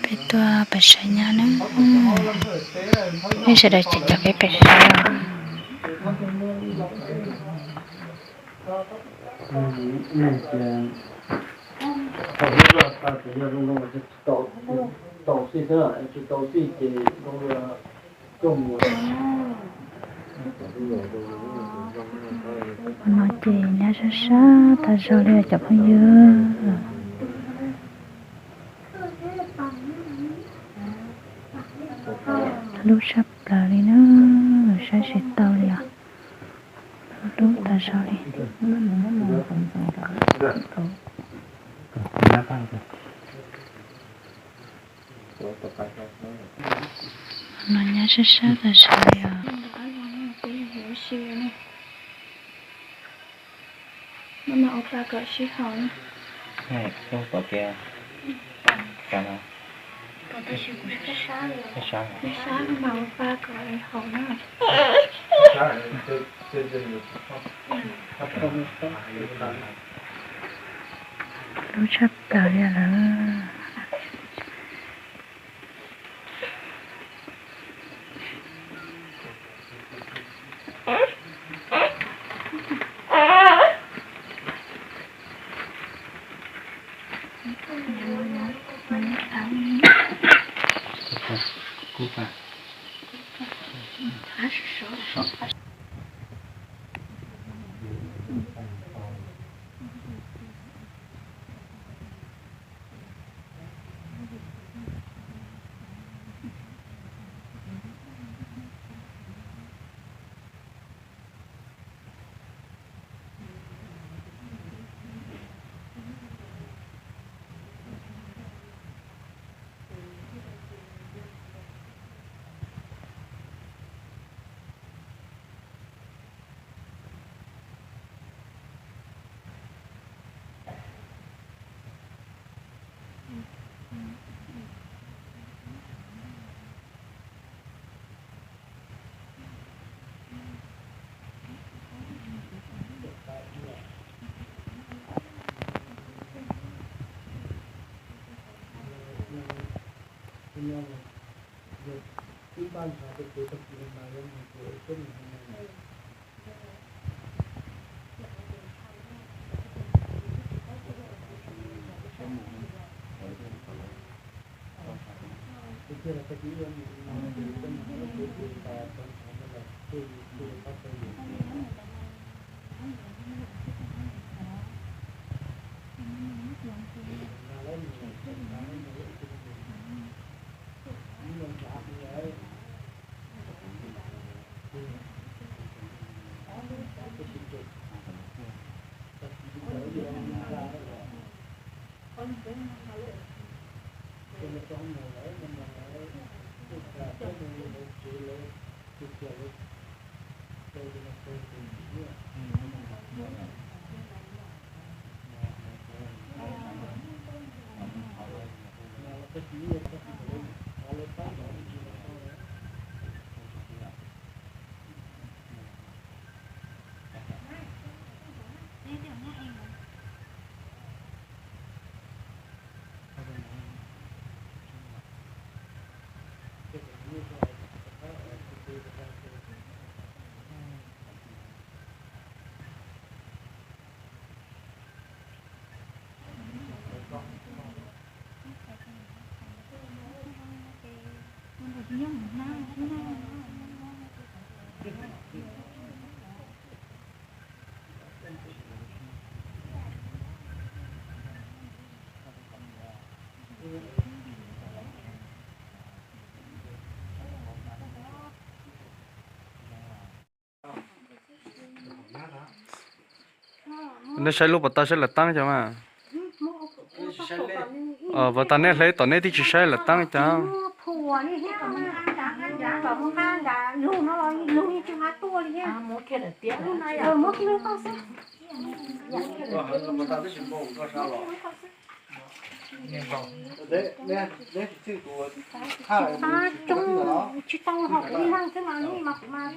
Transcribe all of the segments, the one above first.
Peb tuaj pais saib nyab na. Peb sawv daws cov peb pais saib os. Qhov no ces nyab sab sab tag zog li cov phooj ywg. Hlub tshaj plaws li na, saib tsis tau li os. Hlub tag zog li. No nyab sab sab tag zog li os. Hlub tshaj plaws li lawm. Nej saib lub pas tau saib lawv teeb cov mas. Puas tas nej hle tom nej twb tsis saib lawv teeb cov. Tsis tau ho kuv li leej xwb mas.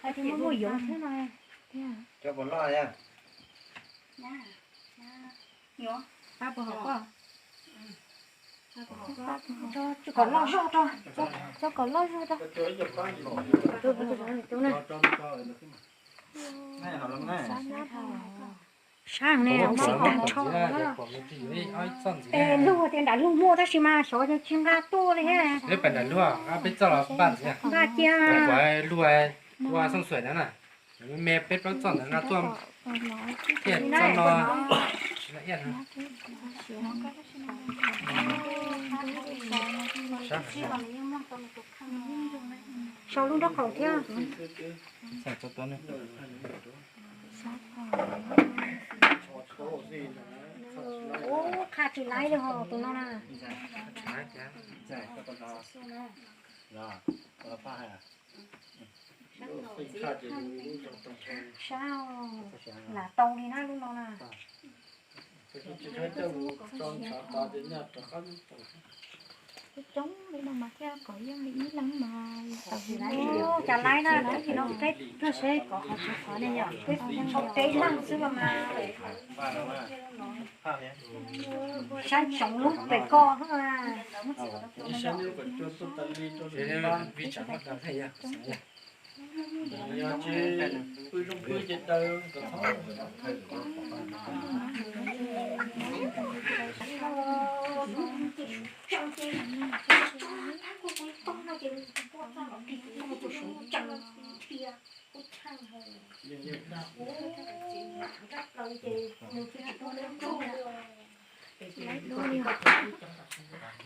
Hais tias muaj muaj yoov xwb no. Cov puas loj? Nyuam, pab puas hauv koj? Kom loj zog rau. Cov kom loj zog rau. Sab ne, ntxim tag nrho. Es luag tias nram luag muaj tab sis mas xyov ces tsis nqa tuaj li thiab. Peb nram luag, peb txoj los npaj ntxiv. Npaj cia. Kuv luag ua xooj xuam ntawd na. Me peb plaub txoj ntawd nqa tuaj. Thiaj txoj no. Sau lub nraub qaum thiab. Ub, qha tsis laib li ho tus no na. Sab, lam tau li na lub no na. Coob li no mas thiaj kom yeej li ib leeg mas tau li na. Cas laib na, laib li no peb tuaj seb kom qhov tsuav qhov ne yom, peb sau peb leeg xwb los mas. Sab tsoom lub pem koj.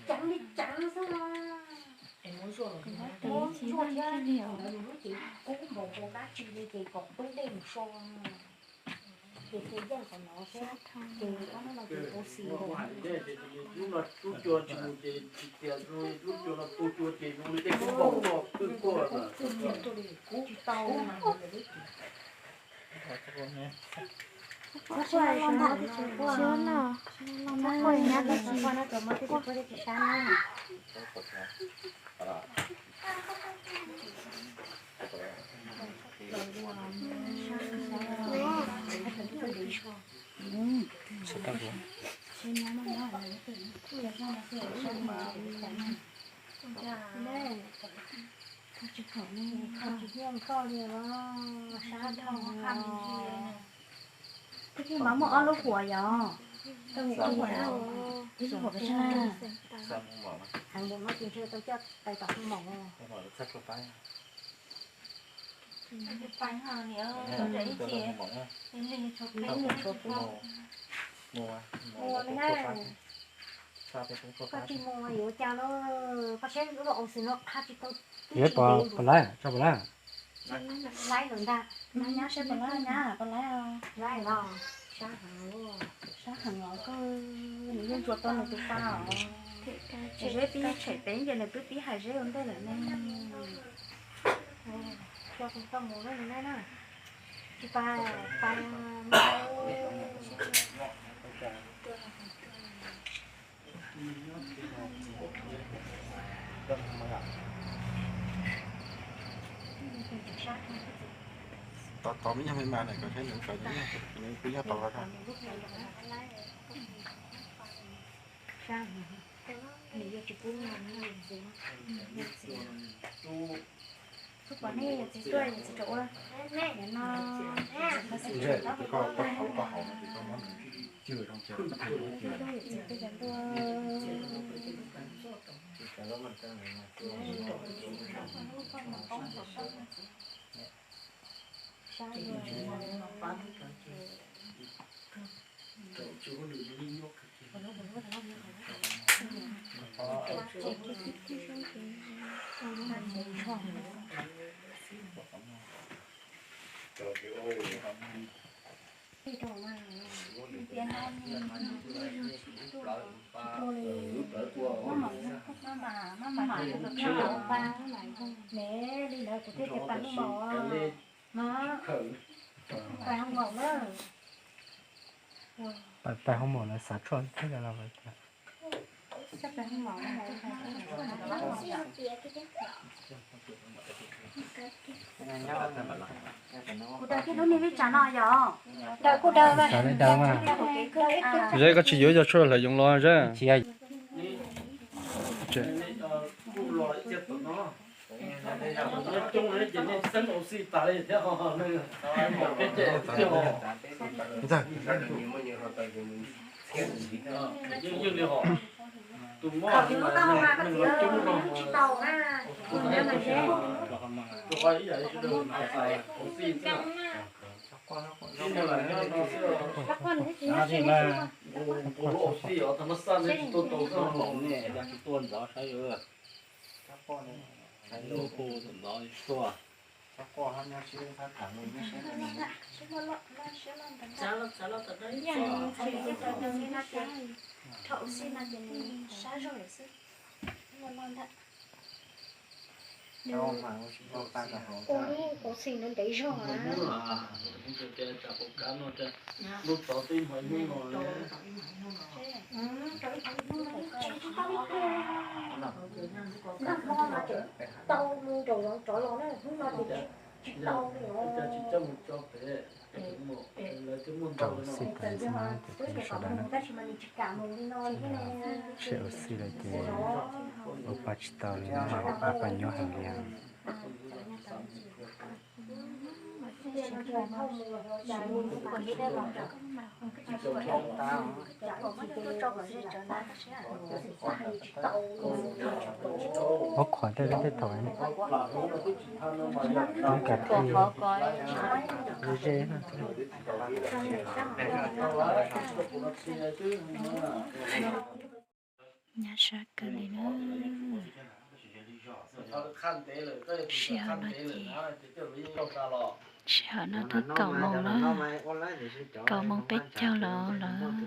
Cov li cas xwb, muab ntsuaj thiab ntawd nws lub cev kub npaum nkaus dab tsi li ces kom tub dej mus so. Ces cia yeej qhov no thiab, ces ob hnub no ces ua xis. Lub no lub cua tsis mus ces tsis tias, lub cua no tu cua ces zoo li dej kub npaum no, kub kub tsis tau. Twb muaj ob lub huam yom, ib lub huam pes tsawg na, heev npaum no ces ntshe tau coj tais tom hu maum. Koj tsis mus yuav cas na, koj saib lub los xwm no qha tsis tau. Yuav pos pos lab, tso pos lab. Laib lawm ntag, nyab saib pos lab, nyab pos lab. Laib los, sab heev os, koj, nws yeej tsuas tau nws tus pa os. Zeb pib tshem pem ces nws twb pib hais zeb ua ntej lawm ne. Tsis pa, pa. Tos tos me nyuam me mas na, kom saib nws tau, nws kuj yog tau. Koj pom nej yawm txiv tuaj, yawm txiv rau ua no. Li ntawd kuv thiaj tias pais hoo maum na. Pais hoo maum na, xav tshuaj thiab los. Kuv daws kiag lub niag vij tsam no yom. Daws kuj daws. Zeb, koj tsis yuav yog tshuaj hlawv yoov los zeb. Tus moj tsis tau na, tus nyob no ces ib yam li sawv daws hauv txij xwb. Ib yam li nyob no xwb, nqus lub hauv txij os, tag mab xaj nej tsis tuaj tau xwb. Yog tsis tuaj ntxov saib, hu tus ntxov tuaj. Rho ua si no ces nws sab zog lawm xwb. Ua lub ua si no ntev zog na. Lub tod twb hmo ib hnub no. Nag hmo no ces tau mus nraum zoov rov los na, hnub no ces tsis tau li os. Rau xij tas ntxhab ces sawv daws na, sib ua si lawm ces ua pa tsis tau li na, ua pa nyob heev li os. Ua qhuav tej tej thaum, roob kav thij ze ze na. Nyab sab kawg li na. Sij hawm no ces, sij hawm no twb kaum moos lawm, kaum moos peb caug lawm, lawm.